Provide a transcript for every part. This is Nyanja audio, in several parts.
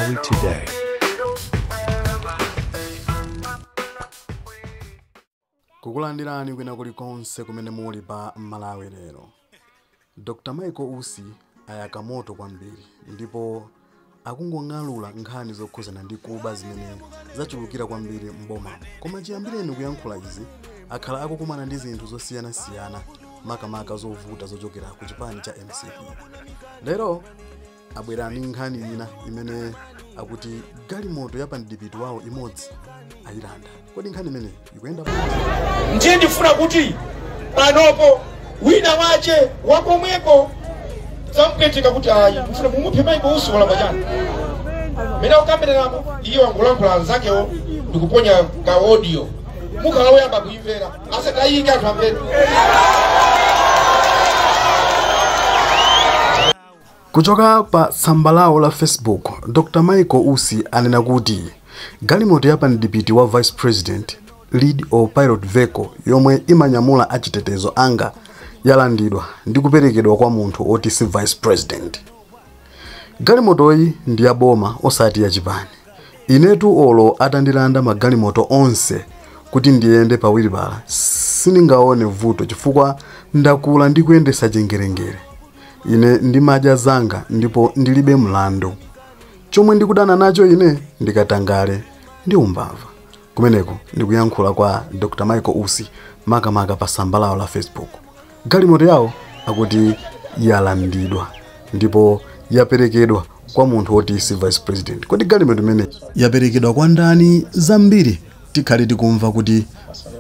Malawi Today. Kukulandirani kwina kulikonse kumene muli pa Malawi lero. Dr. Michael Usi ayaka moto kwambiri ndipo akungong'alula nkhani zokhuzana ndi kuba zimene zachulukira kwambiri mboma. Koma chiyambireni kuyankhula izi akhala akukumana ndi zinthu zosiyanasiyana makamaka zovuta zochokera ku chipani cha MCP. Lero abwera ndi nkhani ina imene akuti galimoto ya pandipiti wawo imodzi ayilanda. Kodi nkhani imene ikuyenda bwanji? Ndiye ndifuna kuti panopo wina wache wakomweko zamupwetekeka kuti ayi mfuna mumuphe Michael Usi wala pachani. Mena ukambereramo iye wangolankhula anzakewo ndikuponya ka audio. Mukhala woyamba kuimvera asatayike anthu amvere. Kuchoka pa tsamba lawo la Facebook, Dr. Michael Usi anena kuti galimoto ya pandipiti wa Vice President lead or pilot vehicle yomwe imanyamula achitetezo anga yalandidwa ndi kuperekedwa kwa munthu oti si Vice President. Galimotoyi ndi ya boma osati ya chipani. Inetu olo atandilanda magalimoto onse kuti ndiyende pawiri pala sindingaone vuto chifukwa ndakula ndi kuyendesa chengerengere. Ine ndimadya zanga ndipo ndilibe mlandu. Chomwe ndikudana nacho ine ndikatangale ndi umbava. Kumeneko ndikuyankhula kwa Dr. Michael Usi makamaka pa tsamba lawo la Facebook. Galimoto yawo akuti yalandidwa ndipo yaperekedwa kwa munthu woti si Vice President. Kodi galimoto imene yaperekedwa kwa ndani? Zambiri tikhale tikumva kuti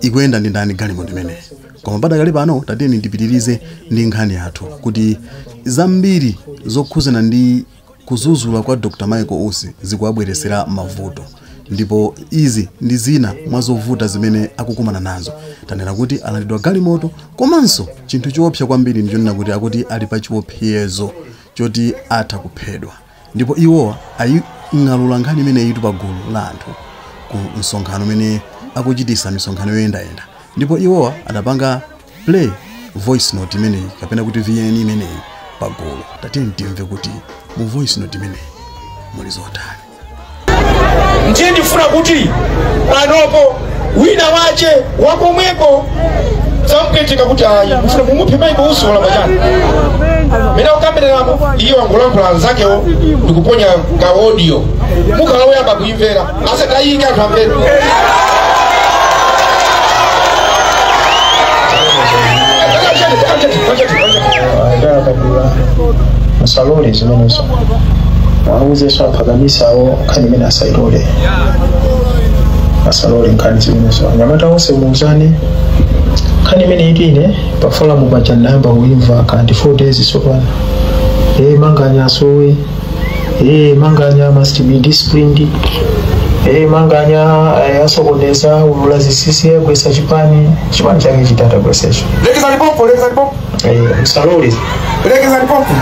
ikuyenda ndi ndani galimoto imene. Koma padakali pano tatiyeni ndipitirize ndi nkhani yathu kuti zambiri zokhuzana ndi kuzuzula kwa Dr. Michael Usi zikuwabweresera mavuto. Ndipo izi ndi zina mwa zovuta zimene akukumana nazo. Tanena kuti alandidwa galimoto, komanso chinthu choopsa kwambiri ndi chonena kuti akuti ali pa chiopsezo choti atha kuphedwa. Ndipo iwowa aying'alula nkhani imene itu pa gulu la anthu ku msonkhano umene akuchitisa misonkhano yoyendayenda. Ndipo iwowa adapanga play voice note imeneyi kapena kuti VN imeneyi pa gulu. Tatiyeni timve kuti mu voice note imeneyi muli zotani. Ndiye ndifuna kuti panopo wina wache wakomweko zamupwetekeka kuti ayi mfuna mumuphe Michael Usi wala pachani. Mena ukambereramo iye wangolankhula anzakewo ndikuponya ka audio. Mukhala woyamba kuimvera asatayike anthu amvere. Musalole zimenezo mwauzeso aphakamisawo nkhani imene asayilole, asalole nkhani zimenezo. Anyamata onse muuzane nkhani imene itine pa forum paja ndayamba kuimva kandi 4 days sopano. Manganya asowe, Manganya must be disciplined, Manganya asokoneza ulula zisisi agwesa chipani, chipani chake chitata gwesecho. Lekezani pompo, lekezani pompo. Musalole. Lekezani pompo.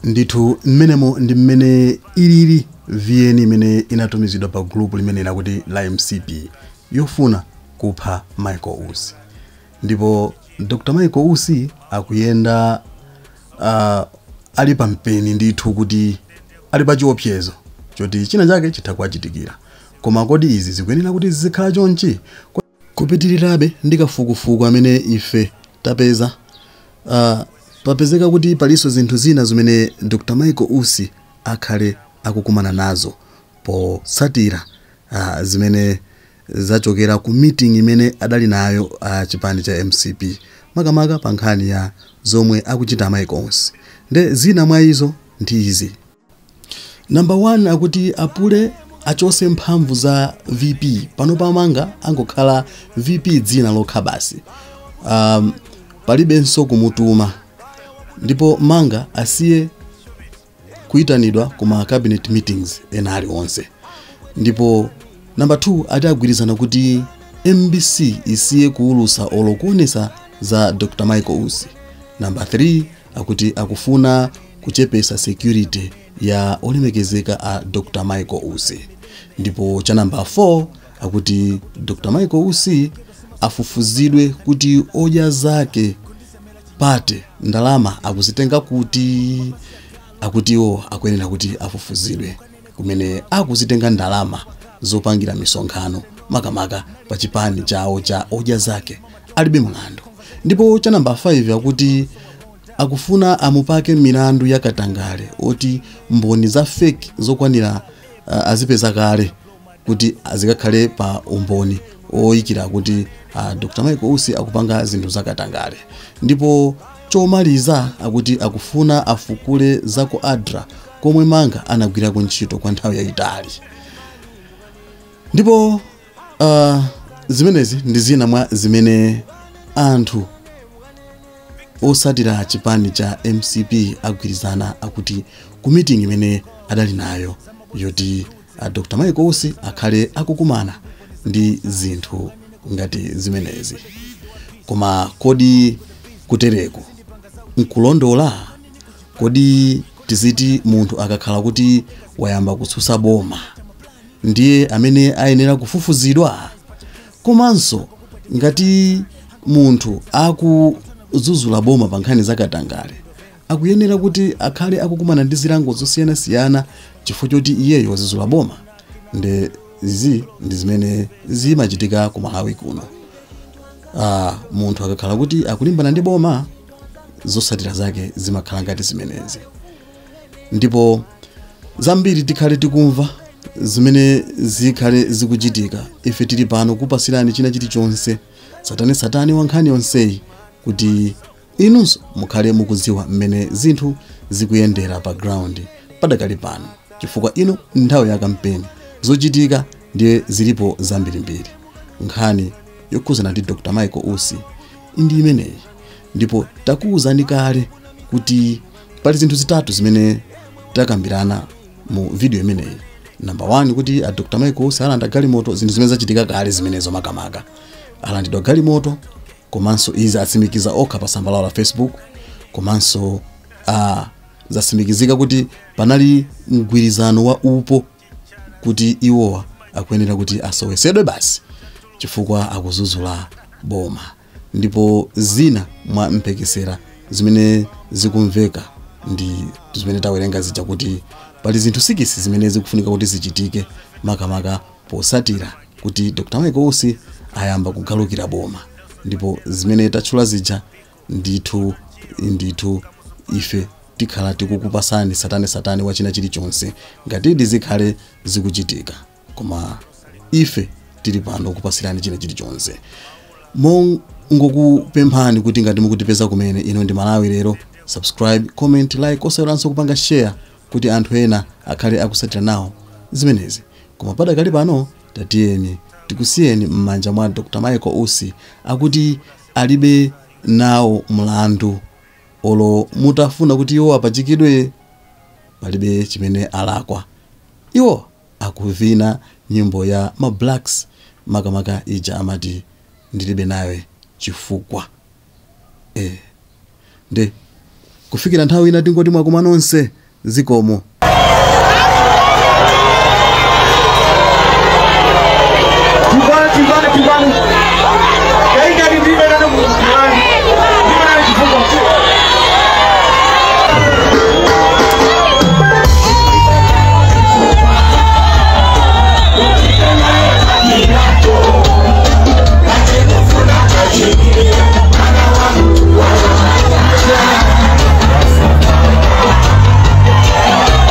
Ndithu mmenemo ndi mmene ilili VN imene inatumizidwa pa group limene lakuti la MCP yofuna kupha Michael Usi. Ndipo Dr. Michael Usi akuyenda ali pampeni ndithu kuti ali pa chiopsezo choti china chake chitha kuwachitikira. Koma kodi izi zikuyenera kuti zizikhala chonchi? Kupitirirabe ndi kafukufuku amene ife tapeza, papezeka kuti paliso zinthu zina zimene Dr. Michael Usi akhale akukumana nazo posatira zimene zachokera ku meeting imene adali nayo chipani cha MCP makamaka pa nkhani ya zomwe akuchita Michael Usi. Nde zina mwa izo ndi izi. Number 1 akuti apule achose mphamvu za VP. Pano pamanga angokhala VP dzina lokha basi. Palibenso kumutuma. Ndipo manga asiye kuyitanidwa kuma cabinet meetings ena aliwonse. Ndipo number 2 ati agwirizana kuti MBC isiye kuulusa olo kuonesa za Dr. Michael Usi. Number 3 akuti akufuna kuchepesa security ya olemekezeka a Dr. Michael Usi. Ndipo cha namba 4 akuti Dr. Michael Usi afufuzidwe kuti odya zake pate ndalama akuzitenga kuti, akuti iwo akuyenera kuti afufuzidwe kumene akuzitenga ndalama zopangira misonkhano makamaka pa chipani chawo cha odya zake alibe mlandu. Ndipo cha namba 5 akuti akufuna amupake milandu ya katangale oti mboni za fake zokwanira azipeza kale kuti azikakhale pa umboni oyikira kuti Dr. Michael Usi akupanga zinthu za katangale. Ndipo chomaliza akuti akufuna afukule za ku ADRA komwe Manga anagwirako ntchito kwa nthawi yayitali. Ndipo zimenezi ndi zina mwa zimene anthu osatira chipani cha MCP agwirizana akuti ku meeting imene adali nayo yoti Dr. Michael Usi akhale akukumana ndi zinthu ngati zimenezi. Koma kodi kutereko nkulondola? Kodi tiziti munthu akakhala kuti wayamba kutsutsa boma ndiye amene ayenera kufufuzidwa? Komanso ngati munthu akuzuzula boma pa nkhani za katangale akuyenera kuti akhale akukumana ndi zilango zosiyanasiyana chifukwa choti iyeyo wazuzula boma? Nde izi ndi zimene zimachitika ku Malawi kuno. Munthu akakhala kuti akulimbana ndi boma zotsatira zake zimakhala ngati zimenezi. Ndipo zambiri tikhale tikumva zimene zikhale zikuchitika. Ife tili pano kupasirani china chilichonse, satani satani wa nkhani yonseyi, kuti inunso mukhale mukudziwa mmene zinthu zikuyendera pa ground padakali pano, chifukwa ino nthawi ya kampeni zochitika ndiye zilipo zambirimbiri. Nkhani yokhuzana ndi Dr. Michael Usi ndi imeneyi, ndipo takuwuzani kale kuti pali zinthu zitatu zimene takambirana mu video imeneyi. Number 1, kuti a Dr. Michael Usi alanda galimoto, zinthu zimene zachitika kale zimenezo makamaka alandidwa galimoto, komanso izi atsimikiza okha pa tsamba lawo la Facebook, komanso zatsimikizika kuti panali mgwirizano wa upo kuti iwowa akuyenera kuti asowesedwe basi chifukwa akuzuzula boma. Ndipo zina mwa mphekesera zimene zikumveka ndi zimene tawerenga zija kuti pali zinthu 6 zimene zikufunika kuti zichitike makamaka posatira kuti Dr. Michael Usi ayamba kugalukira boma. Ndipo zimene tatchula zija ndithu ndithu ife tikhala tikukupasani satani satani wa china chilichonse ngatidi zikhale zikuchitika, koma ife tili pano kupasirani china chilichonse. Mongokupemphani kuti ngati mukutipeza kumene ino ndi Malawi Lero, subscribe, comment, like, osayiwalanso kupanga share kuti anthu ena akhale akusatira nawo zimenezi. Koma padakali pano tatiyeni tikusiyeni m'manja mwa Dr. Michael Usi akuti alibe nawo mlandu, olo mutafuna kuti iwo apachikidwe palibe chimene alakwa. Iwo akuvina nyimbo ya ma Blacks makamaka ija amati ndilibe nawe chifukwa. Nde kufikira nthawi ina tingoti mwakoma nonse, zikomo. Yeah.